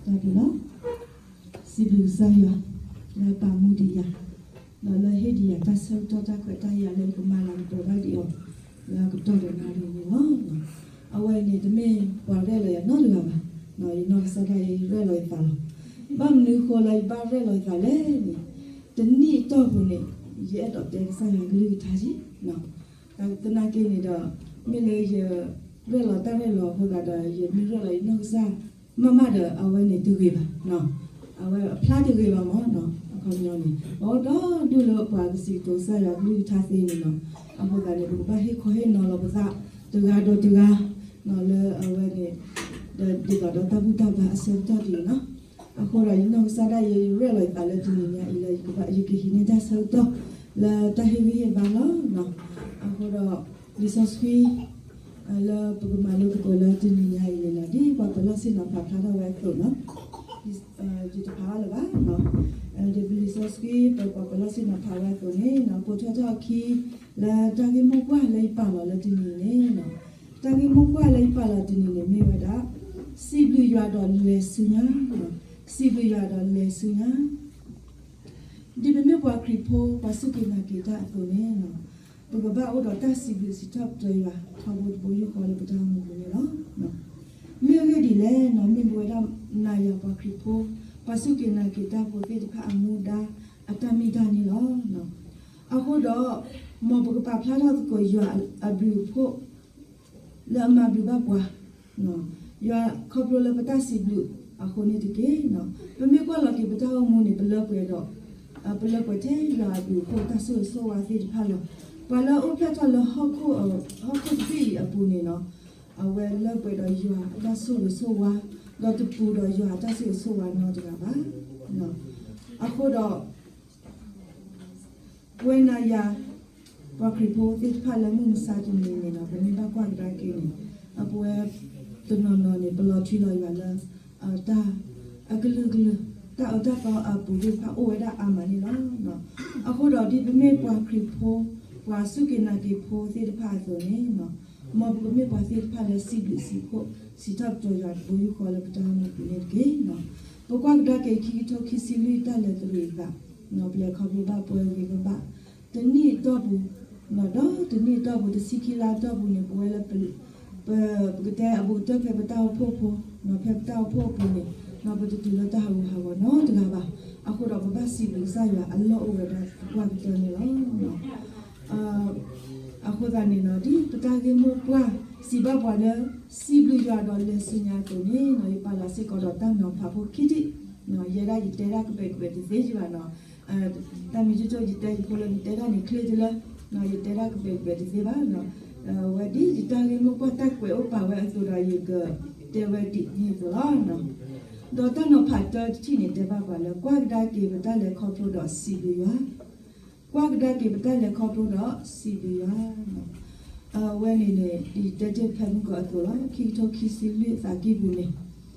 တၢ်ဘျုးလီၤ. စံးဘျုးကစၢ်ယွၤ လၢပာ်မူဒံးယၤ, ဒီးလၢဟ့ၣ်ဒံးယၤတၢ်ဆၢကတီၢ်တၢ်ခွဲးတၢ်ယာ်လၢယကမၤလၤကပီၤဘၣ်ဒံးအီၤ လၢအကတီၢ်ဒီးနၣ်ရံၣ်န့ၣ်လီၤ. အဝဲန့ၣ်တမ့ၢ်ပှၤရဲၣ်လီၤယၤနီတဂၤဘၣ်, ယနီၢ်ကစၢ်ဒၣ်ယဲ ယရဲၣ်လီၤယသးလီၤ. ဘၣ်မနုၤဃိလၢယဘၣ်ရဲၣ်လီၤယသးလဲၣ်န့ၣ်, တနံၣ်အတီၢ်ပူၤန့ၣ် ယအဲၣ်ဒိးတဲကစၢ်ယွၤကလုၢ်ကထါက့ၤ သနာ်က့န့ၣ်ဒီး မ့ၢ်လၢယရဲၣ်လီၤတၢ်ရဲၣ်လီၤအဃိသတးဒီး ယမ့ၢ်ရဲၣ်လီၤယနီၢ်ကစၢ်မးမးဒီး အဝဲန့ၣ်တဂ့ၤဘၣ်, အဝဲအဖျါတဂ့ၤဘၣ်မး, အခီပညီန့ၣ် ပအိၣ်ဒီဒူၣ်လၢပှၤကစံးကတိၤကစၢ်ယွၤကလုၢ်ကထါသ့န့ၣ်လီၤ. အဃိသတးန့ၣ် ပကဘၣ်ဟ့ၣ်ခီဟ့ၣ်နီၤလီၤပသးတဂၤဒီးတဂၤ လၢအဝဲန့ၣ် ဒီးဒ်သိးဒီးတၢ်ဘူၣ်တၢ်ဘါအဆၢကတီၢ်ဒ်အံၤလီၤ. အဃိဒီးယနီၢ်ကစၢ်ဒၣ်ယဲ ယရဲၣ်လီၤယသးလၢတနံၤညါအံၤလၢ ယကဘၣ်ယကဟံးန့ၢ်တၢ်ဆၢကတီၢ်လၢတၢ်ဟ့ၣ်ဂံၢ်ဟ့ၣ်ဘါလီၤ. အဃိဒီး လံာ်စီဆှံ လၢပကမၤလိသကိးလၢတနံၤညါအံၤန့ၣ်လီၤ, ဒ်ပှၤပၢၤလီၢ်ဆ့ၣ်နီၤဖးဖျါထီၣ်ဝဲအသိးလီၤ. ယတဖးအီၤလၢၤဘၣ်, ဒ်ပလံာ်စီဆှံ ပပှၤပၢၤလီၢ်ဆ့ၣ်နီၤဖးဝဲအသိးန့ၣ် ပိာ်ထွဲထီၣ်အခံ လၢတၢ်ဂ့ၢ်မိၢ်ပှၢ်လၢယပာ်လီၤလၢတနံၤအံၤန့ၣ်, တၢ်ဂ့ၢ်မိၢ်ပှၢ်လၢယပာ်လီၤတနံၤန့ၣ်မ့ၢ်ဝဲဒၣ် စံးဘျုးယွၤဒီးလဲၤဆူညါ, စံးဘျုးယွၤဒီးလဲၤဆူညါ ဒ်ပမ့ၢ်ပှၤခရံာ်ဖိ ပှၤစူၢ်က့ၤနာ်က့ၤတၢ်အသိးန့ၣ်, ပကဘၣ်အိၣ်ဒီးတၢ်စံးဘျုးစံးထီၣ်ပတြၢၤယွၤ ထီဘိတဘိယူၢ်ဃီလၢပတၢ်အိၣ်မူပူၤန့ၣ်လီၤ. မ့ၢ်အဂ့ၢ်ဒ်လဲၣ်န့ၣ်, မ့ၢ်ပဝဲဒၣ်နၤယၤပှၤခရံာ်ဖိ ပှၤစူၢ်က့ၤနာ်က့ၤတၢ်ဖိသ့ၣ်တဖၣ်အမူဒါအတၢ်မ့ၢ်တၢ်န့ၣ်လီၤ. အဃိဒီး မ်ပကပာ်ဖျါထီၣ်သကိးယွၤအဘျုးအဖှိၣ် လၢအမၤဘျုးဘၣ်ပှၤ, ယွၤခီဖျိလၢပတၢ်စံးဘျုးအဃိန့ၣ်တက့ၢ်. ပမ့ၢ်ကွၢ်လီၤက့ၤပတၢ်အိၣ်မူန့ၣ် ပလၢပှဲၤဒီး ပလၢပှဲၤထဲယွၤအဘျုးအဖှိၣ်တၢ်ဆိၣ်ဂ့ၤဆိၣ်ဝါသ့ၣ်တဖၣ်လီၤ. ပှၤလၢအအိၣ်ဖျဲၣ်ထီၣ်လၢဟီၣ်ခိၣ်တဘ့ၣ်အံၤအပူၤန့ၣ်လီၤ, အဝဲလၢပှဲၤဒီးယွၤအတၢ်ဆိၣ်ဂ့ၤဆိၣ်ဝါ, ဒီးတပူၤဒီးယွၤအတၢ်ဆိၣ်ဂ့ၤဆိၣ်ဝါနီတဂၤဘၣ်. အဃိဒီး ပဝဲနၤယၤ ပှၤခရံာ်ဖိသ့ၣ်တဖၣ်လၢမုၢ်မဆါတနံၤန့ၣ်လီၤ, ပမ့ၢ်ဘၣ်ကွၢ်ကဒါက့ၤန့ၣ်, ပဝဲတနီၤနီၤန့ၣ် ပလီၤထွံလီၤယွၤလၢ တၢ်အကလုာ်ကလုာ် တၢ်အၢတၢ်သီအပူၤသ့ၣ်တဖၣ်အိၣ်ဝဲဒၣ်အါမးန့ၣ်လီၤ. အဃိဒီးဒ်ပမ့ၢ်ပှၤခရံာ်ဖိ ပှၤစူၢ်က့ၤနာ်က့ၤဖိသ့ၣ်တဖၣ်အသိးန့ၣ်, မ်ပကမ့ၢ်ပှၤသ့ၣ်တဖၣ်လၢစံးဘျုးစံးဖှိၣ် စံးထီၣ်ပတြၢၤယွၤတဘိယူၢ်ဃီလၢပတၢ်အိၣ်မူပူၤန့ၣ်တက့ၢ်. ပကွၢ်ကဒါက့ၤခံကထိခံဆံလွံၢ်တၢ်လဲၤသရံးအသး, ပလဲၤခီဖျိဘၣ်ပှဲၤဂ့ၤကဘၣ် တနံၣ်အတီၢ်ပူၤ, ဒီးတနံၣ်အတီၢ်ပူၤ တဆံခံလါအတီၢ်ပူၤန့ၣ် ပဝဲလၢ ပ ပကတဲအဘူးကတၢၢ်ဖဲပတၢ်အိၣ်ဖှိၣ်ဖိ, ဖဲပတၢ်အိၣ်ဖှိၣ်အပူၤန့ၣ် ပတတုၤလၢတၢ်ဟးဂူာ်ဟးဂီၤနီတဂၤဘၣ်. အဃိဒီးပဘၣ်စံးဘျုးကစၢ်ယွၤ အလီၢ်အိၣ်ဝဲဒၣ်သပှၢ်ကတၢၢ်န့ၣ်လီၤ. အဃိသတးန့ၣ်လီၤ, ဒ်ပတၢ်ဂ့ၢ်မိၢ်ပှၢ် စံးဘၣ်ပှၤလၢ စံးဘျုးယွၤဒီးလဲၤဆူညါအသိးန့ၣ်လီၤ, ယပာ်လီၤစ့ၢ်ကီးဒီးတၢ်နီၤဖးဖိခံထံၣ်, ယဲဒၣ်ယတဲဒၣ်ကပဲာ်ကပဲာ်တသ့ယဘၣ်နီၤ, တၢ်မ့ၢ်ကၠိကၠိယတဲယဖိလၢနတဲဒၣ်န့ၣ်ချ့တလၢ, ယတဲဒၣ်ကပဲာ်ကပဲာ်တသ့ဘၣ်. ဝဲဒ်ယတၢ်ဂ့ၢ်မိၢ်ပှၢ်တၢ်ကွဲးအိၣ်ပာ်ဝဲအသိးဒီး ယကတဲဝဲဒ်န့ၣ်အသိးလီၤ. ဒီးတၢ်နီၤဖးတၢတထံၣ်န့ၣ် တဲဘၣ်ပှၤလၢ ကွၢ်ကဒါက့ၤပတၢ်လဲၤခီဖျိဒီးစံးဘျုးယွၤ, ကွၢ်ကဒါက့ၤပတၢ်လဲၤခီဖျိဒီးစံးဘျုးယွၤ. အဝဲန့ၣ်န့ၣ် ဒ်ယတဲတ့ၢ်ဖဲမုၢ်ကီၢ်အသိးလီၤ, ခံကထိခံဆံလွံၢ်အသးကံၢ်ပူၤန့ၣ် ပ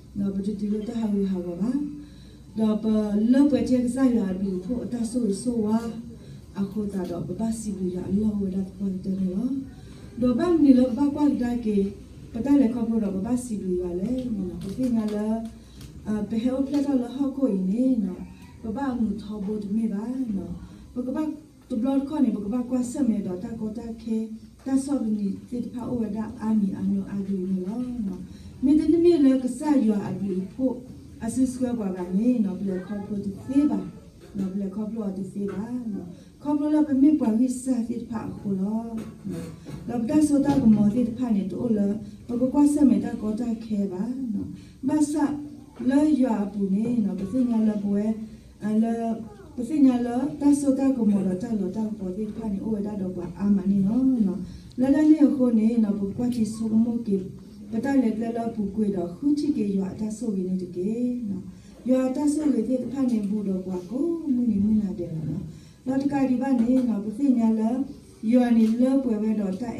တတုၤလၢတၢ်ဟးဂူာ်ဟးဂီၤဘၣ်. ဒီးပလၢပှဲၤထဲကစၢ်ယွၤအဘျုးအဖှိၣ်အတၢ်ဆိၣ်ဂ့ၤဆိၣ်ဝါအဃိသတးဒီး ပဘၣ်စံးဘျုးယွၤအလီၢ်အိၣ်ဝဲဒၣ်သပှၢ်ကတၢၢ်န့ၣ်လီၤ. ဒီးဘၣ်မနုၤလၢပဘၣ်ကွၢ်ကဒါက့ၤ ပတၢ်လဲၤခီဖျိဒီးပဘၣ်စံးဘျုးယွၤလဲၣ်န့ၣ်, ပသ့ၣ်ညါလၢ ပဟဲအိၣ်ဖျဲၣ်ထီၣ်လၢဟီၣ်ခိၣ်အံၤန့ၣ် ပဘၣ်အမုာ်ထီဘိတမ့ၢ်ဘၣ်. ပကဘၣ်တဘျီတခီၣ်န့ၣ် ပကဘၣ်ကွၢ်ဆၢၣ်မဲာ်ဒီးတၢ်ကီတၢ်ခဲ တၢ်ဆီၣ်သနံးသ့ၣ်တဖၣ်အိၣ်ဝဲဒၣ်အါမံၤအါမံၤအါကလုာ်န့ၣ်လီၤ. မ့တမ့ၢ်လၢကစၢ်ယွၤအဘျုးအဖှိၣ်အစုဆှၢပှၤဘၣ်န့ၣ် ပလဲၤခီဖျိတသ့ဘၣ်, ပလဲၤခီဖျိအီၤတသ့ဘၣ်. ခီဖျိလၢပမ့ၢ်ပှၤဂံၢ်စၢ်သ့ၣ်တဖၣ်အဃိလီၤ. ဒီးပတၢ်စိတၢ်ကမီၤသ့ၣ်တဖၣ်န့ၣ် တအိၣ်လၢ ပကကွၢ်ဆၢၣ်မဲာ်တၢ်ကီတၢ်ခဲဘၣ်. ဘၣ်ဆၣ်လၢယွၤအပူၤန့ၣ် ပသ့ၣ်ညါလၢပဝဲ လၢ ပသ့ၣ်ညါလၢတၢ်စိတၢ်ကမီၤဒီးတၢ်လီၤတၢ်ကပီၤသ့ၣ်တဖၣ်န့ၣ် အိၣ်ဝဲဒၣ်ဒီးပှၤအါမးန့ၣ်လီၤ. လၢတၢ်န့ၣ်အဃိန့ၣ် ပကကွၢ်ထံဆိကမိၣ်က့ၤ ပတၢ်လဲၤကျဲလၢအပူၤကွံာ်ဒီး ဃုထံၣ်က့ၤယွၤအတၢ်ဆိၣ်ဂ့ၤန့ၣ်တက့ၢ်. ယွၤအတၢ်ဆိၣ်ဂ့ၤသ့ၣ်တဖၣ်န့ၣ် ဘူးဒီးပှၤကိးမုၢ်နံၤမုၢ်နၤဒဲးလီၤ. ဒီးတကးဒံးဘၣ်န့ၣ် ပသ့ၣ်ညါလၢ ယွၤန့ၣ်လၢပှဲၤဝဲဒီး တၢ်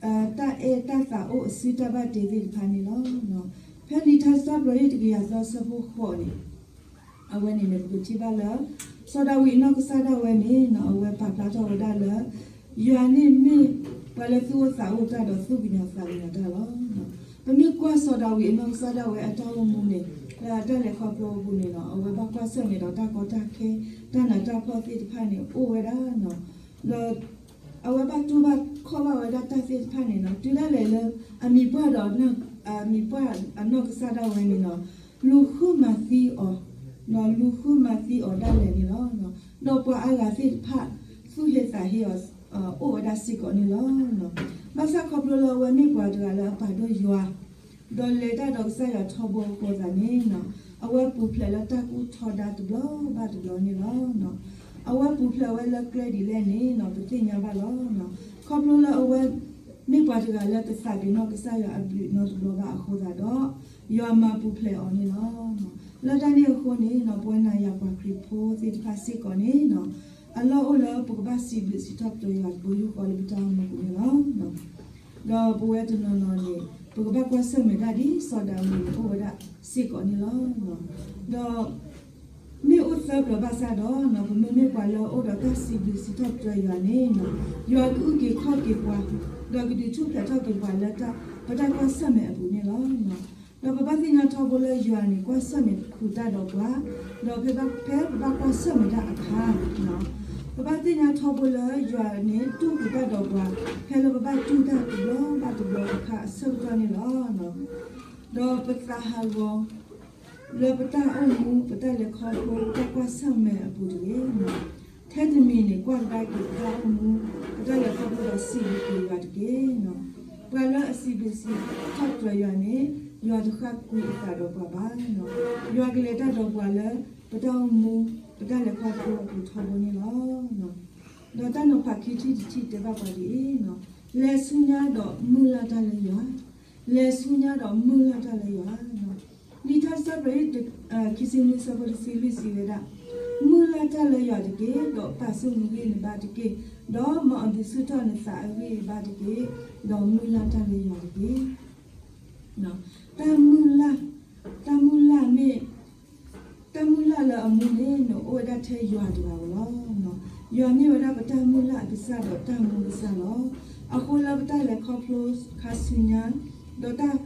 အဲၣ်တၢ်သးအိၣ်အစုတၢ်ဘၣ်တ့သ့ၣ်တဖၣ်န့ၣ်လီၤ. ဖဲလံာ်ထါစံးထီၣ်ပတြၢၤ တကယၤသၢဆၢဖိဃိးန့ၣ် အဝဲန့ၣ်န့ၣ် ပကထံၣ်ဘၣ်လၢ စီၤဒၤဝံးအနီၢ်ကစၢ်ဒၣ်ဝဲန့ၣ် အဝဲပာ်ဖျါထီၣ်ဝဲဒၣ်လၢ ယွၤန့ၣ်မ့ၢ်ပှၤလၢသူၣ်အိၣ်သးအိၣ်တၢ်ဒီးသူၣ်ကညီၤသးကညီၤတၢ်လီၤ. ပမ့ၢ်ကွၢ်စီၤဒၤဝံးအနီၢ်ကစၢ်ဒၣ်ဝဲအတၢ်အိၣ်မူန့ၣ်, လၢတၢ်လဲၤခီဖျိအပူၤန့ၣ်လီၤ, အဝဲဘၣ်ကွၢ်ဆၢၣ်မဲာ်ဒီးတၢ်ကီတၢ်ခဲ, တၢ်နးတၢ်ဖှီၣ်သ့ၣ်တဖၣ်န့ၣ် အိၣ်ဝဲဒၣ်လီၤ. ဒီးအဝဲဘၣ်တူၢ်ဘၣ်ခီၣ်ဘၣ်ဝဲဒၣ်တၢ်သ့ၣ်တဖၣ်န့ၣ်လီၤ, တုၤဒၣ်လဲာ်လၢ အမံၤပှၢ်ဒီး အမံၤပှၢ်အနီၢ်ကစၢ်ဒၣ်ဝဲန့ၣ်လီၤ, လူၤဃုမၤသံအီၤ, ဒီးလူၤဃုမၤသံအီၤဒၣ်လဲာ်န့ၣ်လီၤ. ဒီးပှၤအါဂၤသ့ၣ်တဖၣ် သူၣ်ဟ့သးဟ့အီၤ အိၣ်ဝဲဒၣ်စ့ၢ်ကီးန့ၣ်လီၤ. ဘၣ်ဆၣ်ခီဖျိလၢအဝဲမ့ၢ်ပှၤတဂၤလၢအပာ်ဒိၣ်ယွၤ, ဒီးလဲၤတၢ်ဒီးကစၢ်ယွၤထီဘိအဃိသတးန့ၣ်, အဝဲပူၤဖျဲးလၢတၢ်ကူၣ်ထီဒါတဘျီဘၣ်တဘျီန့ၣ်လီၤ. အဝဲပူၤဖျဲးဝဲလၢကျဲဒ်လဲၣ်န့ၣ်လီၤ, ပသ့ၣ်ညါဘၣ်လီၤ. ခီဖျိလၢအဝဲ မ့ၢ်ပှၤတဂၤလၢတသးပ့ၤနီၣ်ကစၢ်ယွၤအဘျုးနီတဘျီဘၣ်အဃိသတးဒီး, ယွၤမၤပူၤဖျဲးအီၤန့ၣ်လီၤ. လၢတၢ်န့ၣ်အဃိန့ၣ်လီၤ, ပဝဲနၤယၤပှၤခရံာ်ဖိသ့ၣ်တဖၣ်စ့ၢ်ကီးန့ၣ်လီၤ, အလီၢ်အိၣ်လၢပကဘၣ်စံးဘျုးစံးထီၣ်ပတြၢၤယွၤတဘိယူၢ်ဃီလၢပတၢ်အိၣ်မူပူၤန့ၣ်လီၤ. ဒီးပဝဲတနီၤနီၤန့ၣ် ပကဘၣ်ကွၢ်ဆၢၣ်မဲာ်ဒၣ်ဒ်စီၤဒၤဝံးန့ၣ်အိၣ်ဝဲဒၣ်စ့ၢ်ကီးန့ၣ်လီၤ. ဒီး မ့ၢ်အိၣ်သၢပျၢၤဘၣ်ဆၣ်ဒီး, ပမ့မ့ၢ်ပှၤလၢအအိၣ်ဒီးတၢ်စံးဘျုးစံးထီၣ်ပတြၢၤယွၤန့ၣ်လီၤ, ယွၤကအုၣ်က့ၤခီၣ်က့ၤပှၤ, ဒီးကဒုးထူၣ်ဖျဲးထီၣ်က့ၤပှၤလၢ ပတၢ်ကွၢ်ဆၢၣ်မဲာ်အပူၤန့ၣ်လီၤ. ဒီးပဘၣ်သ့ၣ်ညါထီဘိလၢယွၤန့ၣ် ကွၢ်ဆၢၣ်မဲာ်ဃုာ်တၢ်ဒီးပှၤ, ဒီးဖဲပဘၣ်ကွၢ်ဆၢၣ်မဲာ်တၢ်အခါ, ပဘၣ်သ့ၣ်ညါထီဘိလၢယွၤန့ၣ်တူၢ်ဃုာ်တၢ်ဒီးပှၤ, ဖဲလၢပဘၣ်တူၢ်တၢ်တဘျီဘၣ်တဘျီအခါအဆၢကတီၢ်န့ၣ်လီၤ. ဒီးပသးဟးဂီၤ လၢပတၢ်အိၣ်မူ ပတၢ်လဲၤခီဖျိ ပတၢ်ကွၢ်ဆၢၣ်မဲာ်အပူၤတဂ့ၤ. ထဲတမံၤန့ၣ် ကွၢ်ကဒါက့ၤပတၢ်အိၣ်မူ ပတၢ်လဲၤခီဖျိဒီးစံးဘျုးက့ၤယွၤတက့ၢ်. ပှၤလၢအစံးဘျုးစံးထီၣ်ပတြၢၤယွၤန့ၣ် ယွၤတဃၣ်ကွံာ်အသးဒီးပှၤဘၣ်. ယွၤကလဲၤတၢ်ဒီးပှၤလၢ ပတၢ်အိၣ်မူ ပတၢ်လဲၤခီဖျိအပူၤထီဘိန့ၣ်လီၤ. ဒီးတၢ်နီၤဖးခံထံၣ်တထံၣ်တဲဘၣ်ပှၤဒ်အံၤ, လဲၤဆူညါဒီးမုၢ်လၢ်တၢ်လၢယွၤ, လဲၤဆူညါဒီးမုၢ်လၢ်တၢ်လၢယွၤ. လံာ်ထါစံးထီၣ်ပတြၢၤ ခံဆံနွံ ဆၢဖိတဆံလွံၢ်စံးဝဲဒၣ်, မုၢ်လၢ်တၢ်လၢယွၤတက့ၢ်, ဒီးပာ်ဆူၣ်နဂံၢ်နဘါတက့ၢ်, ဒီးမ်အဒုးဆူၣ်ထီၣ်နသးအဂံၢ်အဘါတက့ၢ်, ဒီးမုၢ်လၢ်တၢ်လၢယွၤတက့ၢ်. တၢ်မုၢ်လၢ်, တၢ်မုၢ်လၢ်မ့ၢ် တၢ်မုၢ်လၢ်လၢအမူန့ၣ် နအိၣ်ဝဲဒၣ်ထဲယွၤတဂၤဧိၤလီၤ. ယွၤမ့ၢ်ဝဲဒၣ်ပတၢ်မုၢ်လၢ်အကစၢ်ဒီးတၢ်မူအကစၢ်လီၤ. အဃိလၢပတၢ်လဲၤခီဖျိခါဆူညါ, ဒီး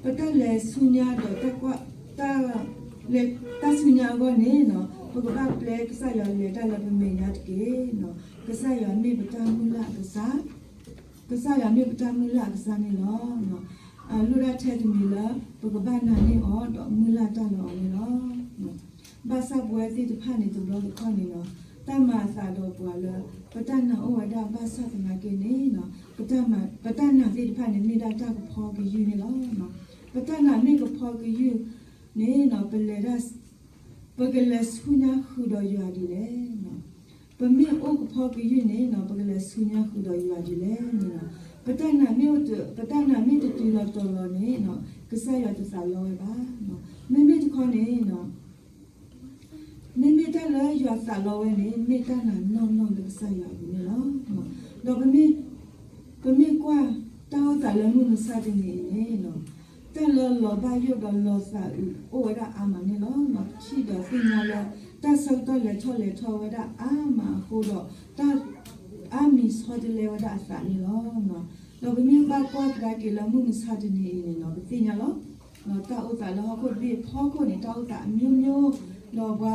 ပတၢ်လဲၤဆူညါဒီး တၢ်ဆူညါအဂီၢ်န့ၣ်, ပကဘၣ်ပျဲကစၢ်ယွၤလဲၤတၢ်လၢပမဲာ်ညါတက့ၢ်. ကစၢ်ယွၤမ့ၢ်ပတၢ်မုၢ်လၢ်အကစၢ်, ကစၢ်ယွၤမ့ၢ်ပတၢ်မုၢ်လၢ်အကစၢ်န့ၣ်လီၤ. အလိၣ်ဒၣ်ထဲတမံၤလၢ ပကဘၣ်နာ်န့ၢ်အီၤ ဒီးမုၢ်လၢ်တၢ်လၢအီၤန့ၣ်လီၤ. ဘၣ်ဆၣ်ပဝဲသ့ၣ်တဖၣ်န့ၣ် တဘျီတခီၣ်န့ၣ်လီၤ, တၢ်မၤအသးဒီးပှၤလၢ ပတၢ်နာ်အိၣ်ဝဲဒၣ်ဘၣ်ဆၣ်သနာ်က့န့ၣ်, ပတၢ်နာ်သ့ၣ်တဖၣ်န့ၣ် မ့ၢ်ဒၣ်တၢ်ကဖီကယုၢ်န့ၣ်လီၤ. ပတၢ်နာ်မ့ၢ်ကဖီကယုၢ်န့ၣ် ပလဲၤဒၣ် ပကလဲၤဆူညါဃုာ်ဒီးယွၤဒ်လဲၣ်. ပမ့ၢ်အိၣ်ကဖီကယုၢ်န့ၣ် ပကလဲၤဆူညါဃုာ်ဒီးယွၤဒ်လဲၣ်န့ၣ်လီၤ. ပတၢ်နာ်မ့ၢ်အိၣ်တ, ပတၢ်နာ်မ့ၢ်တတုၤလီၤတီၤလီၤန့ၣ်, ကစၢ်ယွၤတသးလီဝဲဘၣ်. မ့မ့ၢ်တခီန့ၣ်, မ့မ့ၢ်တၢ်လၢယွၤသးလီဝဲန့ၣ် မ့ၢ်တၢ်နာ်နီၢ်နီၢ်လၢကစၢ်ယွၤအပူၤန့ၣ်လီၤ. ဒီး ပမ့ၢ်ကွၢ်တၢ်အိၣ်သးလၢမုၢ်မဆါတနံၤအံၤန့ၣ်, တၢ်လၢလီၤဘၣ်ယိၣ်ဒီးလီၤသးအုးအိၣ်ဝဲဒၣ်အါမးန့ၣ်လီၤ. ပထံၣ်ဒီးသ့ၣ်ညါလၢ တၢ်ဆၢကတီၢ်လဲၤထီၣ်လဲၤထီဝဲဒၣ်အါမးအဃိဒီး, တၢ်အါမံၤဆီတလဲဝဲဒၣ်အသးန့ၣ်လီၤ. ဒီးပမ့ၢ်ဘၣ်ကွၢ်ကဒါက့ၤလၢမုၢ်မဆါတနံၤအံၤန့ၣ်လီၤ, ပသ့ၣ်ညါလီၤ. တၢ်အိၣ်သးလၢဟီၣ်ခိၣ်တဘ့ၣ်အဖီခိၣ်န့ၣ် တၢ်အိၣ်သးအမျိုးမျိုး, ဒီးပှၤ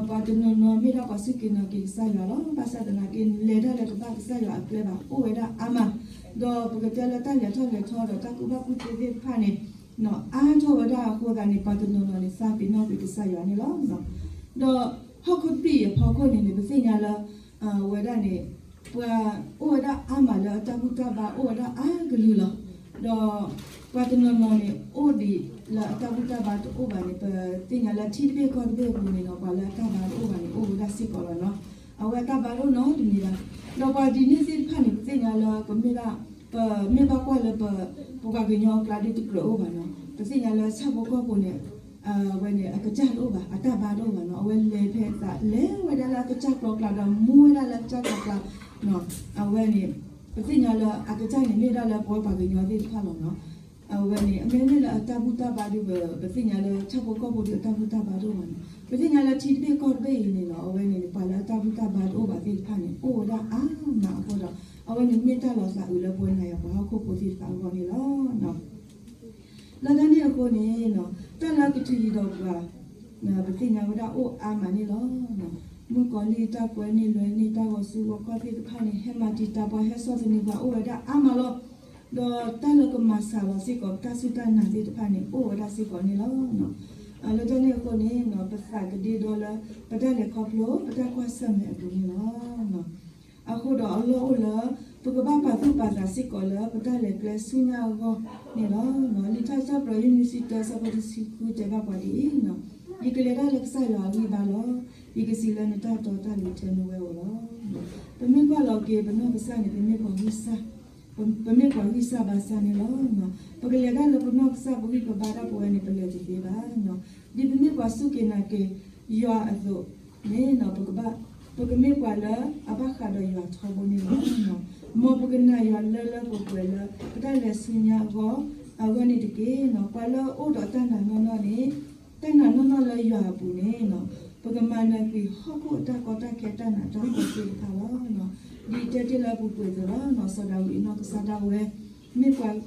ပှၤတနီၤနီၤမ့ၢ်ဒၣ်ပှၤစူၢ်က့ၤနာ်က့ၤကစၢ်ယွၤလီၤ. ဘၣ်ဆၣ်သနာ်က့ လဲၤတၢ်လၢတဘၣ်ကစၢ်ယွၤအကျဲဘၣ် အိၣ်ဝဲဒၣ်အါမး, ဒီးပကတဲလၢတၢ်လဲၤထီၣ်လဲၤထီဒီးတၢ်ကူၣ်ဘၣ်ကူၣ်သ့သ့ၣ်တဖၣ်န့ၣ် အါထီၣ်ဝဲဒၣ်အဃိသတးန့ၣ် ပှၤတနီၤနီၤန့ၣ် သးပ့ၤနီၣ်ကွံာ်ကစၢ်ယွၤန့ၣ်လီၤ. ဒီးဟီၣ်ခိၣ်တဘ့ၣ်အံၤအဖီခိၣ်န့ၣ်န့ၣ် ပသ့ၣ်ညါလၢ ဝဲဒၣ်န့ၣ် ပှၤအိၣ်ဝဲဒၣ်အါမးလၢအတၢ်ဘူၣ်တၢ်ဘါအိၣ်ဝဲဒၣ်အါကလုာ်လီၤ. ဒီးပှၤတနီၤနီၤန့ၣ် အိၣ်ဒံးလၢအတၢ်ဘူၣ်တၢ်ဘါတအိၣ်ဘၣ်န့ၣ် ပသ့ၣ်ညါလၢထံတဘ့ၣ်ကီၢ်တဘ့ၣ်အပူၤန့ၣ်ဒီး ပှၤလၢအတၢ်ဘါတအိၣ်ဘၣ်န့ၣ် အိၣ်ဝဲဒၣ်စ့ၢ်ကီးလီၤနီၤ. အဝဲအတၢ်ဘါတအိၣ်နီတမံၤဘၣ်. ဒီးပှၤဒ်န့ၣ်သ့ၣ်တဖၣ်န့ၣ် ပသ့ၣ်ညါလၢ ပမ့ၢ်ဒၣ် ပမ့ၢ်ဘၣ်ကွၢ်လၢပ ပပှၤကညီအကျါဒ်တကြၢးအိၣ်ဘၣ်နီၤ. ပသ့ၣ်ညါလၢဆၣ်ဖိကီၢ်ဖိန့ၣ် အဝဲန့ၣ် အကစၢ်တအိၣ်ဘၣ်, အတၢ်ဘါတအိၣ်ဘၣ်နီၤ. အဝဲလဲၤဖဲအသး လဲၤဝဲဒၣ်လၢအကစၢ်ကျီကျါဒီး မူဝဲဒၣ်လၢအကစၢ်ကျီကျါ, အဝဲန့ၣ် ပသ့ၣ်ညါလၢအကစၢ်န့ၣ် မ့ၢ်ဒၣ်လၢပဝဲပှၤကညီသ့ၣ်တဖၣ်လီၤနီၤ. အဝဲန့ၣ် အမ့မ့ၢ်လၢအတၢ်ဘူၣ်တၢ်ဘါဒ် ပသ့ၣ်ညါလၢဆၣ်ဖိကီၢ်ဖိဒ်အတၢ်ဘူၣ်တၢ်ဘါတအိၣ်ဘၣ်နီၤ. ပသ့ၣ်ညါလၢထံတဘ့ၣ်ကီၢ်တဘ့ၣ်အံၤန့ၣ်လီၤ. အဝဲန့ၣ် ပှၤလၢအတၢ်ဘူၣ်တၢ်ဘါတအိၣ်ဘၣ်သ့ၣ်တဖၣ်န့ၣ် အိၣ်ဝဲဒၣ်အါမးအဃိဒီး အဝဲန့ၣ်မ့ၢ်တၢ်လီၤသးအုးလၢပဝဲနၤယၤပှၤဟီၣ်ခိၣ်ဖိသ့ၣ်တဖၣ်အဂီၢ်န့ၣ်လီၤ. လၢတၢ်န့ၣ်အဃိန့ၣ်, တၢ်လၢကထုးယံၤဒီးပှၤ ပသ့ၣ်ညါဝဲဒၣ်အိၣ်အါမးန့ၣ်လီၤ. မုၣ်ကီၤလံၢ်တၢ်ကွဲန့ၢ်လွဲန့ၢ်တၢ်ဂီၤဆူဂီၤခီသ့ၣ်တဖၣ်န့ၣ် ဟဲမၤတံာ်တာ်ပှၤ ဟဲဆီၣ်သနံးပှၤ အိၣ်ဝဲဒၣ်အါမးလီၤ. ဒီးတၢ်လၢကမၤစှၤလီၤစ့ၢ်ကီး တၢ်စူၢ်တၢ်နာ်သ့ၣ်တဖၣ်န့ၣ် အိၣ်ဝဲဒၣ်စ့ၢ်ကီးန့ၣ်လီၤ. လၢတၢ်န့ၣ်အဃိန့ၣ် ပသးကဒ့ဒီလၢ ပတၢ်လဲၤခီဖျိ ပတၢ်ကွၢ်ဆၢၣ်မဲာ်အပူၤန့ၣ်လီၤ. အဃိဒီးအလီၢ်အိၣ်လၢ ပကဘၣ်ပာ်သူၣ်ပာ်သးစ့ၢ်ကီးလၢ ပတၢ်လဲၤကျဲဆူညါအဂီၢ်န့ၣ်လီၤ. လံာ်ထါစံးပတြၢၤ ယုၢ်နွံဆံတၢ ဆၢဖိတဆံဃု တဲဘၣ်ပှၤဒ်အံၤ, ယကလဲၤတၢ်လၢကစၢ်ယွၤအဂံၢ်ဘါလီၤ. ယကစံးလၢနတၢ်တီတၢ်လိၤထဲနဝဲဧိၤလီၤ. ပမ့ၢ်ကွၢ်လီၤက့ၤ ပနီၢ်ကစၢ်န့ၣ် ပမ့ၢ်ပှၤဂံၢ်စၢ်, ပမ့ၢ်ပှၤဂံၢ်စၢ်ဘါစၢ်န့ၣ်လီၤ. ပကလဲၤတၢ်လၢပနီၢ်ကစၢ်ပဂံၢ်ပဘါတၢ်ပဝဲန့ၣ် ပလဲၤတသ့ဘၣ်. ဒ်ပမ့ၢ်ပှၤစူၢ်က့ၤနာ်က့ၤယွၤအသိးန့ၣ် ပကဘၣ် ပကမ့ၢ်ပှၤလၢအဘၣ်ဃးဒီးယွၤထီဘိန့ၣ်လီၤ. မ်ပကနာ်ယွၤလၢလၢပှဲၤပှဲၤလၢ ပတၢ်လဲၤဆူညါအဂီၢ် အဂီၢ်န့ၣ်တက့ၢ်. ပှၤလၢအအိၣ်ဒီးတၢ်နာ်နီၢ်နီၢ်န့ၣ် တၢ်နာ်နီၢ်နီၢ်လၢယွၤအပူၤန့ၣ် ပကမၤနၢၤကွံာ်ဟီၣ်ခိၣ်အတၢ်ကီတၢ်ခဲတၢ်နးတၢ်ဖှီၣ်သ့ၣ်တဖၣ်လီၤ. ဒ်တဲတ့ၢ်လၢအပူၤကွံာ်အသိးလီၤ. စီၤဒၤဝံးအနီၢ်ကစၢ်ဒၣ်ဝဲ မ့ၢ်ပှၤ ဒ်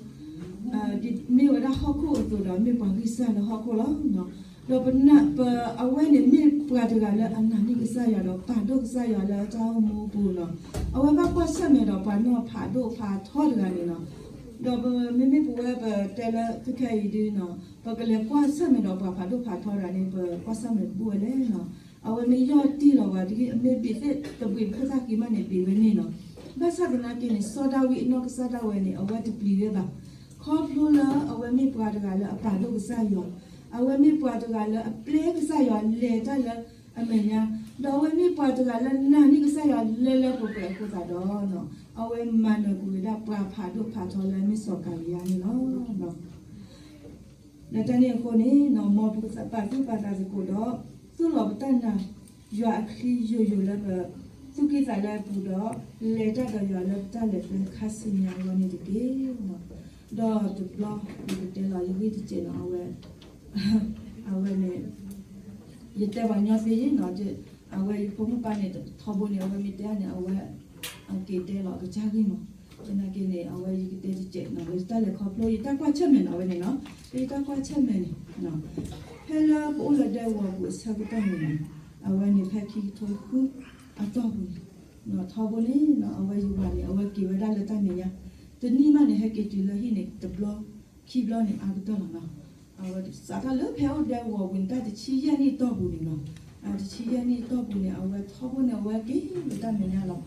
မ့ၢ်ဝဲဒၣ်ဟီၣ်ခိၣ်အသိးဒီး မ့ၢ်ပှၤဂံၢ်စၢ်လၢဟီၣ်ခိၣ်လီၤ. ဒီးပနၢ်ပ အဝဲန့ၣ်မ့ၢ်ပှၤတဂၤလၢအနာ်န့ၢ်ကစၢ်ယွၤဒီးပာ်ဒိၣ်ကစၢ်ယွၤလၢတၢ်အိၣ်မူအပူၤလီၤ. အဝဲဘၣ်ကွၢ်ဆၢၣ်မဲာ်ဒီးပှၤနီၢ်ဖးဒိၣ်ဖးထီတဂၤန့ၣ်လီၤ. ဒီးပမ့မ့ၢ်ပဝဲပတဲလၢခဲခဲအံၤဒ်န့ၣ် ပကလဲၤကွၢ်ဆၢၣ်မဲာ်ဒီးပှၤဖးဒိၣ်ဖးထီတဂၤန့ၣ် ပကွၢ်ဆၢၣ်မဲာ်တဘူၣ်ဝဲလဲၣ်လီၤ. အဝဲမ့ၢ်ယီၢ်တံၢ်လီၤပှၤတဂ့ၤ အမ့ၢ်ဘ့ၣ်သ့ၣ်တဘှံးဖိသၣ်ဃံမးန့ၣ် ဘ့ၣ်ဝဲန့ၣ်လီၤ. ဘၣ်ဆၣ်သနာ်က့န့ၣ် စီၤဒၤဝံးအနီၢ်ကစၢ်ဒၣ်ဝဲန့ၣ် အဝဲတပျံၤဝဲဘၣ်. ခီဖျိလၢအဝဲမ့ၢ်ပှၤတဂၤလၢအပာ်ဒိၣ်ကစၢ်ယွၤ, အဝဲမ့ၢ်ပှၤတဂၤလၢအပျဲကစၢ်ယွၤလဲၤတၢ်လၢအမဲာ်ညါ, ဒီးအဝဲမ့ၢ်ပှၤတဂၤလၢနာ်န့ၢ်ကစၢ်ယွၤလၢလၢပှဲၤပှဲၤအဃိသတးဒီး အဝဲမၤနၢၤကွံာ်ဝဲဒၣ်ပှၤဖးဒိၣ်ဖးထီလၢအမ့ၢ်စီၤကၤလံယါန့ၣ်လီၤ. လၢတၢ်န့ၣ်အဃိန့ၣ် မ်ပကပာ်သူၣ်ပာ်သးသကိးဒီး သိၣ်လီၤပတၢ်နာ်ယွၤအချံယိာ်ယိာ်လၢပသူၣ်ကံၢ်သးလဲအပူၤဒီး လဲၤတၢ်ဒီးယွၤလၢပတၢ်လဲၤကျဲခါဆူညါအဂီၢ်န့ၣ်တက့ၢ်. ဒီးတဘျီ ယကတဲလီၤယဂ့ၢ်တစဲးနီၤ အဝဲ အဝဲန့ၣ် ယတဲပှၤညီသ့နီၤ, အဝဲယဖိမုၣ်ပၢ်န့ၣ် ထီဘိန့ၣ် အဝဲမ့ၢ်တဲန့ၣ် အဝဲ အက့ၤတဲလီၤကစၢ်ဂ့ၢ်မး, သနာ်က့န့ၣ် အဝဲယကတဲတစဲးနီၤ လၢတၢ်လဲၤခီဖျိ ယတၢ်ကွၢ်ဆၢၣ်မဲာ်နီၤ အဝဲန့ၣ်နီၤ, လၢယတၢ်ကွၢ်ဆၢၣ်မဲာ်န့ၣ် ဖဲလၢပအိၣ်လၢဒဲကဝီၤပူၤအဆၢကတီၢ်န့ၣ်နီၤ, အဝဲန့ၣ်ဖဲခံကထိဃုအတီၢ်ပူၤန့ၣ် ထီဘိန့ၣ်နီၤ အဝဲယဝၤန့ၣ် အဝဲက့ၤဝဲဒၣ်လၢတၢ်မဲာ်ညါ, တနံၣ်မးန့ၣ် ဟဲက့ၤတုၤလၢဟံၣ်န့ၣ် တဘျီ ခံဘျီန့ၣ် အါကတၢၢ်လီၤနီၤ. အဝဲစးထီၣ်လၢဖဲအိၣ်ဒဲကဝီၤပူၤန့ၣ် တၢ်တဆံယဲၢ်နံၣ်အတီၢ်ပူၤန့ၣ်နီၤ, တဆံယဲၢ်နံၣ်အတီၢ်ပူၤန့ၣ် အဝဲထီဘိန့ၣ် အဝဲက့ၤလၢတၢ်မဲာ်ညါလီၤ.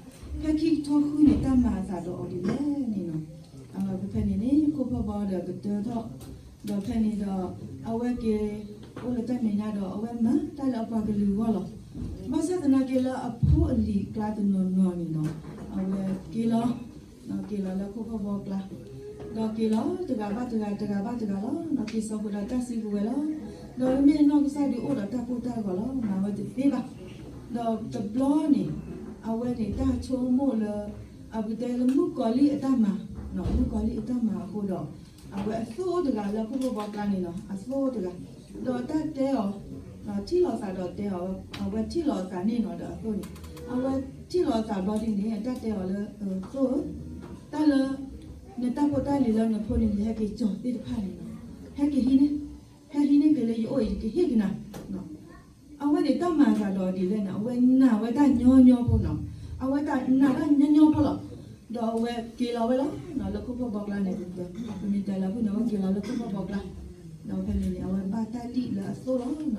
ဖဲခံကထိဃုန့ၣ် တၢ်မၤအသးဒီးအီၤဒ်လဲၣ်န့ၣ်နီၤ, အဝဲဖဲဖဲန့ၣ်န့ၣ် ခိၣ်ဖီၣ်ဘီဒီးကတၢၢ်ထီၣ်, ဒီးဖဲန့ၣ်ဒီး အဝဲက့ၤအိၣ်လၢတၢ်မဲာ်ညါဒီး အဝဲမၤတၢ်လၢအပှၤကလုာ်အဂီၢ်လီၤ. ဘၣ်ဆၣ်သနာ်က့လၢအဖိအလံၤအကျါတနီၤနီၤန့ၣ်နီၤ, အဝဲက့ၤလီၤ က့ၤလီၤလၢခိၣ်ဖီၣ်ဘီအကျါ, ဒီးက့ၤလီၤတဂၤဘၣ်တဂၤ တဂၤဘၣ်တဂၤလီၤ. က့ၤစိာ်ဃုာ်ဒီးတၢ်စုကဝဲၤလီၤ. ဒီးမ့မ့ၢ်အနီၢ်ကစၢ်ဒုးအိၣ်ဒီးတၢ်ကိၢ်တၢ်ဂီၤလီၤ. မၤဝဲတသ့ဘၣ်. ဒီးတဘျီန့ၣ် အဝဲန့ၣ်တၢ်ဆိကမိၣ်လၢ အပကတဲလၢမုၣ်ကီၤလံၢ်အတၢ်မၤ, မုၣ်ကီၤလံၢ်အတၢ်မၤအဃိဒီး အဝဲအသိၣ်အိၣ်တဂၤလၢခိၣ်ဖီၣ်ဘီအကျါန့ၣ်နီၤ, အသိၣ်အိၣ်တဂၤ, ဒီးတၢ်တဲအီၤ ထံၣ်လိာ်သးဒီးတဲအီၤ, အဝဲထံၣ်လိာ်အသးန့ၣ်နီၤဒီးအသိၣ်န့ၣ်, အဝဲထံၣ်လိာ်အသးဘျီဒ်န့ၣ် အတၢ်တဲအီၤလၢ သိၣ်ဧၢ, တၢ်လၢ နတၢ်ဖိတၢ်လံၤလၢနဖိန့ၣ် နဟဲက့ၤကၠီၤသ့ၣ်တဖၣ်န့ၣ်နီၤ, ဟဲက့ၤဟံးန့ၢ်, ဟဲဟံးန့ၢ်က့ၤလၢယအိၣ်အံၤ ယကဟ့ၣ်က့ၤနၤ အဝဲန့ၣ်တၢ်မၤအသးဒီးဒ်လဲၣ်န့ၣ် အဝဲနာ်ဝဲတၢ်ညီညီဖိနီၤ, အဝဲတၢ်နာ်တၢ်ညီညီဖိလီၤ. ဒီးအဝဲက့ၤလီၤဝဲလီၤ လၢခိၣ်ဖီၣ်ဘီအကျါန့ၣ်, ပမ့ၢ်တဲလၢအဖုၣ်န့ၣ် အဝဲက့ၤလီၤလၢခိၣ်ဖီၣ်ဘီအကျါ, ဒီးဖဲန့ၣ်န့ၣ် အဝဲဘၣ်တၢ်လံၣ်လၢအသိၣ်လီၤ,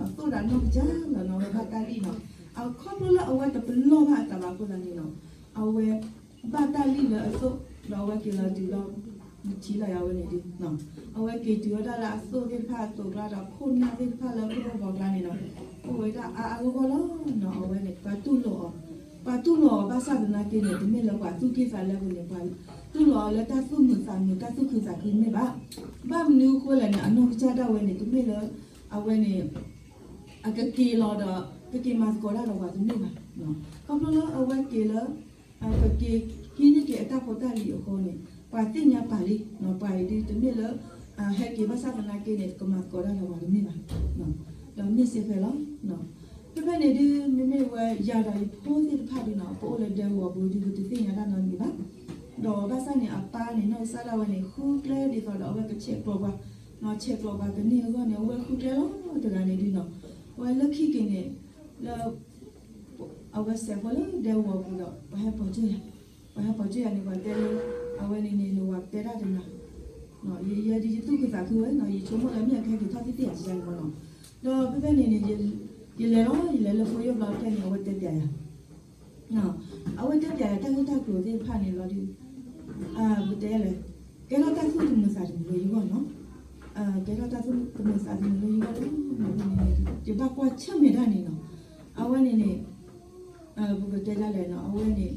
အသိၣ်ဒီးအနီၢ်ကစၢ်လီၤနီၤ, အဝဲဘၣ်တၢ်လံၣ်နီၤ, အခီဖျိလၢအဝဲတပလီၢ်ဘၣ်အသးဘၣ်အဃိသတးန့ၣ်နီၤ, အဝဲ ဘၣ်တၢ်လံၣ်လၢအသိၣ်, ဒီးအဝဲက့ၤလီၤတုၤလီၤ နထံၣ်လီၤယၤဝဲန့ၣ်ဒုး, အဝဲက့ၤတုၤဝဲဒၣ်လၢအသိၣ်သ့ၣ်တဖၣ်အသိးအကျါဒီး ခိၣ်နၢ်သ့ၣ်တဖၣ်လၢခိၣ်ဖီၣ်ဘီအကျါန့ၣ်နီၤ, အိၣ်ဝဲဒၣ်အါအါဂီၢ်ဂီၢ်လီၤနီၤ, အဝဲန့ၣ် ပှၤတူၢ်လိာ်အီၤ, ပှၤတူၢ်လိာ်အီၤဘၣ်ဆၣ်သနာ်က့န့ၣ် တမ့ၢ်လၢပှၤသူၣ်က့ၣ်သးလဲပူၤန့ၣ် ပှၤတူၢ်လိာ်အီၤလၢတၢ်သူၣ်မုာ်သးမုာ် တၢ်သူၣ်ခုသးခုတမ့ၢ်ဘၣ်. ဘၣ်မနုၤအဃိလဲၣ်န့ၣ် အနီၢ်ကစၢ်ဒၣ်ဝဲန့ၣ် တမ့ၢ်လၢ အဝဲန့ၣ် အကက့ၤလီၤဒီး ကက့ၤမၤသကိးတၢ်ဒီးပှၤတမ့ၢ်ဘၣ်. ခီဖျိလၢအဝဲက့ၤလၢ ကက့ၤဟံးန့ၢ်က့ၤအတၢ်ဖိတၢ်လံၤအဃိန့ၣ် ပှၤသ့ၣ်ညါပာ်လံ, ပှၤအံၤဒုးတမ့ၢ်လၢ ဟဲက့ၤဘၣ်ဆၣ်သနာ်က့န့ၣ် ကမၤသကိးတၢ်ဒီးပှၤတမ့ၢ်ဘၣ်, ဒီးမ့ၢ်စ့ၢ်ကီးလီၤ. ဖဲဖဲန့ၣ်ဒုး မ့မ့ၢ်ဝဲယၤဒီးယဖိသ့ၣ်တဖၣ်ဒုးနီၤ ပအိၣ်လၢဒဲကဝီၤပူၤဒုး ပတသ့ၣ်ညါတၢ်နီတမံၤဘၣ်. ဒီးဘၣ်ဆၣ်န့ၣ် အပၢ်န့ၣ် နီၢ်ကစၢ်ဒၣ်ဝဲန့ၣ် ဃုကျဲဒ်သိးဒီး အဝဲကဆဲးကျိးပှၤ ဆဲးကျိးပှၤကန့ၢ်အဂီၢ်န့ၣ် အဝဲဃုကျဲလီၤတဂၤန့ၣ်ဒုးနီၤ, ပှၤလၢခံက့ၤန့ၣ် လၢ အဝဲစဲးဖိလၢဒဲဝီၤပူၤဒီး ပှၤဟဲပိာ်ကၢၢ်ယၤ, ပှၤဟဲပိာ်ကၢၢ်ယၤန့ၣ် ပှၤတဲလၢ အဝဲန့ၣ်န့ၣ် နဝၤတဲတၢ်တနၤ, ယဲဒၣ်ယသူၣ်ခုသးခုဝဲနီၤ, ယဆိကမိၣ်လၢမ့ၢ်အကဟဲက့ၤထီၣ်သ့ၣ်သ့ၣ်ယၤန့ၣ်မ့ၢ်နီၤ, ဒီးဖဲဖဲန့ၣ်န့ၣ် ယလဲၤလီၤ ယလဲၤလၢဖိယိၣ်ဘျီဖဲန့ၣ် အဝဲတဲပၠးယၤ အဝဲတဲပၠးယၤတၢ်ဂ့ၢ်တၢ်ကျိၤသ့ၣ်တဖၣ်န့ၣ်လီၤဒုး, ပတဲလဲၣ်, ကဲထီၣ်တၢ်သူၣ်တမုာ်သးတမုာ်လၢယဂီၢ်နီၤ, ကဲထီၣ်တၢ်သူၣ်တမုာ်သးတမုာ်လၢယဂီၢ်လီၤ, ယဘၣ်ကွၢ်ဆၢၣ်မဲာ်တၢ်န့ၣ်နီၤ, အဝဲန့ၣ်န့ၣ် ပကတဲဒ်လဲၣ်နီၤ, အဝဲန့ၣ်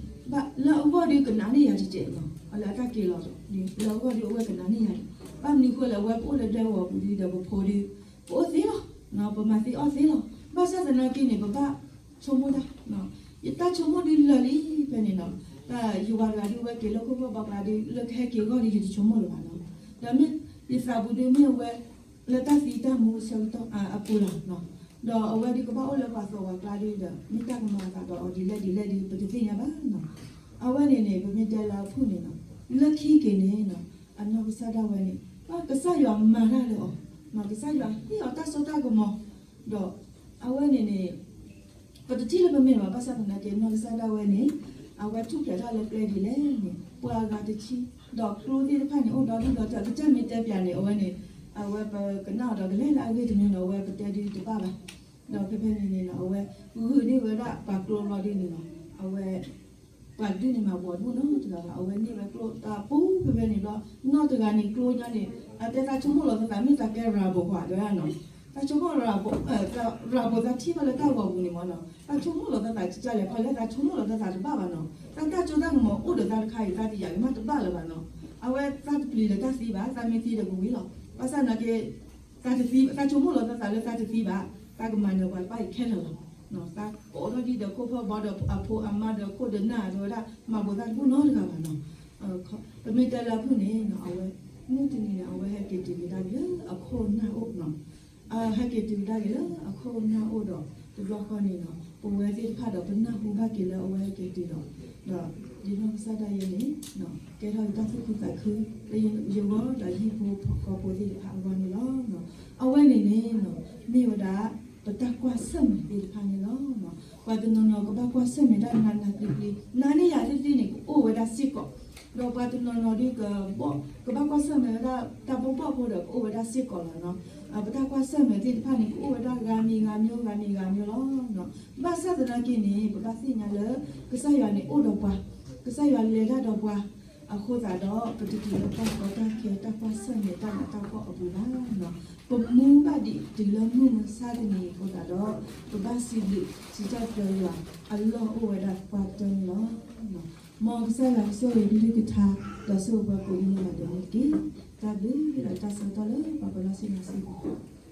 လၢအဂီၢ်ဒုးကနးန့ၢ်ယၤတစဲးနီၤ, အလၢအတၢ်က့ၤလီၤဒီး လၢအဂီၢ်ဒုးအဝဲကနးန့ၢ်ယၤန့ၣ်, ဘၣ်မနုၤဃိလဲၣ် အဝဲပအိၣ်လၢဒဲဝီၤပူၤဒုးဒီးပဖိဒုး ပအိၣ်သ့လီၤ, ပမၤသ့အီၣ်သ့လီၤ, ဘၣ်ဆၣ်သနာ်က့န့ၣ် ပဘၣ်ဆိကမိၣ်တၢ်, ယတၢ်ဆိကမိၣ်ဒုးလၢာ်လံဖဲန့ၣ်နီၤ, ယဝၤတဂၤဒုးအဝဲက့ၤလၢခိၣ်ဖျီၣ်ဘီကျါဒုး လၢကဟဲက့ၤအဂီၢ်ဒုး ယတဆိကမိၣ်လၢၤဘၣ်နီၤ, ဒီးမ့ၢ်ယသးပူၤဒုးမ့ၢ်အဝဲ လၢတၢ်သံတၢ်မူအဆၢကတီၢ်အပူၤလီၤနီၤ, ဒီးအဝဲဒုးကဘၣ်အိၣ်လၢပှၤသီၣ်ဝၤကျါဒုးဒီး မ့ၢ်တၢ်ကမၤအသးဒီးအီၤဒ်လဲၣ်ဒ်လဲၣ်ဒုး ပတသ့ၣ်ညါဘၣ်နီၤ, အဝဲန့ၣ်န့ၣ် ပမ့ၢ်တဲလၢအဖုၣ်န့ၣ်နီၤ, လၢခံက့ၤန့ၣ်နီၤ, အနီၢ်ကစၢ်ဒၣ်ဝဲန့ၣ် ကစၢ်ယွၤမၤတၢ်လၢအီၤ, ကစၢ်ယွၤဟ့ၣ်အီၤတၢ်စိတၢ်ကမီၤ, ဒီးအဝဲန့ၣ်န့ၣ် ပတထံၣ်လၢပမဲာ်ဘၣ်, ဘၣ်ဆၣ်သနာ်က့ နီၢ်ကစၢ်ဒၣ်ဝဲန့ၣ် အဝဲထူၣ်ဖျဲးတၢ်လၢကျဲဒ်လဲၣ်န့ၣ် ပှၤအဂၤတဆံ, ဒီးကျိသ့ၣ်တဖၣ်န့ၣ် အိၣ်ဒီဒူၣ်ဒီထၢ ကစၢ်မ့ၢ်တဲပၠးန့ၣ် အဝဲန့ၣ် အဝဲပကနၣ်အီၤဒီးကလဲၤလၢအဂ့ၢ်တမံၤနီၤ, အဝဲပတဲဒုးတဘၣ်ဘၣ်, ဒီးဖဲဖဲန့ၣ်န့ၣ်နီၤ အဝဲဂုာ်န့ၢ်ဝဲဒၣ်ပှၤကျိဘျီဒုးန့ၣ်နီၤ, အဝဲ ပှၤဒုးန့ၣ်မၤဘီဒူၣ်နီတဂၤဘၣ်, အဝဲန့ၢ်ဝဲကျိတၢ်ပူၤဖဲဖဲန့ၣ်ဘျီ, နီၢ်တဂၤန့ၣ်ကျိညါန့ၣ် အတဲသးဆိကမိၣ်လီၤသးသး မ့ၢ်သးကဲရၤဘိးကွၢ်တဲဝဲဒၣ်နီၤ, သးဆိကမိၣ် ရၤဘိးသးထံၣ်ဘၣ်လၢတၢ်ဂီၤပူၤန့ၣ်မ့ၢ်နီၤ, သးဆိကမိၣ်လီၤသးသးကလဲၣ်ခီလဲၣ်, သးဆိကမိၣ်လီၤသးသးတဘၣ်ဘၣ်နီၤ, သးတၢ်စိတၢ်ကမီၤအိၣ်ဒီးသးတခါအံၤ သးတယာ်ကမၣ်တဘၣ်လၢၤဘၣ်နီၤ, အဝဲသးတပျံၤလၢၤတၢ်သံဘၣ်, သးမ့ၢ်သံဒီးကဝံၤလီၤ, ဘၣ်ဆၣ်သနာ်က့ သးတသံ, သးဆိကမိၣ်လီၤသးသးလၢသးတသံဘၣ်, သးကမၤနၢၤပှၤတဖၣ်အံၤခဲလၢာ်လီၤ. သးကအိးထီၣ်ဒံးဒီးခိၣ်ဖီဘီဒီးအဖိအမါဒီးခိၣ်ဒီးနၢ်ဒီးဝဲဒၣ် မၤဘိးသးတဘူၣ်နီတဂၤဘၣ်နီၤ. ပမ့ၢ်တဲလၢအဖုၣ်န့ၣ် အဝဲ မုၢ်တနံၤန့ၣ် အဝဲဟဲက့ၤတုၤကဒါက့ၤလၢအခိၣ်နၢ်အိၣ်နီၤ. ဟဲက့ၤတုၤကဒါက့ၤလၢအခိၣ်နၢ်အိၣ်ဒီး တဘျီဃီန့ၣ်နီၤ ပဝဲသ့ၣ်တဖၣ်ဒီးပနၢ်ဟူဘၣ်က့ၤလၢအဝဲဟဲက့ၤတုၤဒီး ဒီးယနီၢ်ကစၢ်ဒၣ်ယဲန့ၣ် ကဲထီၣ်ယတၢ်သူၣ်ခုသးခု လၢယဂီၢ်ဒီးဟံၣ်ဖိဃီဖိသ့ၣ်တဖၣ်အဂီၢ်န့ၣ်လီၤ. အဝဲန့ၣ်န့ၣ် မ့ၢ်ဝဲဒၣ် ပတၢ်ကွၢ်ဆၢၣ်မဲာ်သ့ၣ်တဖၣ်န့ၣ်လီၤ. ပှၤတနီၤနီၤကဘၣ်ကွၢ်ဆၢၣ်မဲာ်တၢ်နးနးကျံၤကျံၤ နၤန့ၣ်ယၤသ့ၣ်သ့ၣ်န့ၣ် ကအိၣ်ဝဲဒၣ်စ့ၢ်ကီး, ဒီးပှၤတနီၤနီၤဒုးကဘၣ်ကွၢ်ဆၢၣ်မဲာ်ဝဲဒၣ်တၢ်ဘီၣ်ဘီၣ်ဖိဒီးကအိၣ်ဝဲဒၣ်စ့ၢ်ကီးလီၤ. ပတၢ်ကွၢ်ဆၢၣ်မဲာ်သ့ၣ်တဖၣ်န့ၣ် ကအိၣ်ဝဲဒၣ်ဂၤမံၤဂၤမျိုး ဂၤမံၤဂၤမျိုးလီၤ. ဘၣ်ဆၣ်သနာ်က့န့ၣ် ပဘၣ်သ့ၣ်ညါလၢ ကစၢ်ယွၤန့ၣ်အိၣ်ဒီးပှၤ, ကစၢ်ယွၤလဲၤတၢ်ဒီးပှၤ, အဃိသတးဒီး ပတတုၤလၢတၢ်ကီတၢ်ခဲ တၢ်ကွၢ်ဆၢၣ်မဲာ်တၢ်နးတၢ်ဖှီၣ်အပူၤဘၣ်. ပမူဘၣ်ဒံးတုၤလၢမုၢ်မဆါတနံၤအဃိသတးဒီး ပဘၣ်စံးဘျုးစံးထီၣ်ပတြၢၤယွၤအလီၢ်အိၣ်ဝဲဒၣ်ပှၤတၢန့ၣ်လီၤ. မ်ကစၢ်ယွၤကဆိၣ်ဂ့ၤကလုၢ်ကထါ ဒီးဆိၣ်ဂ့ၤပှၤကိးဒ်န့ၣ်ဘၣ်ဒီးန့ၣ်တက့ၢ်. တၢ်ဘျုးဒီးတၢ်ဆၢကတီၢ်လၢပှၤပလီၢ်ဆ့ၣ်နီၤစံးဘၣ်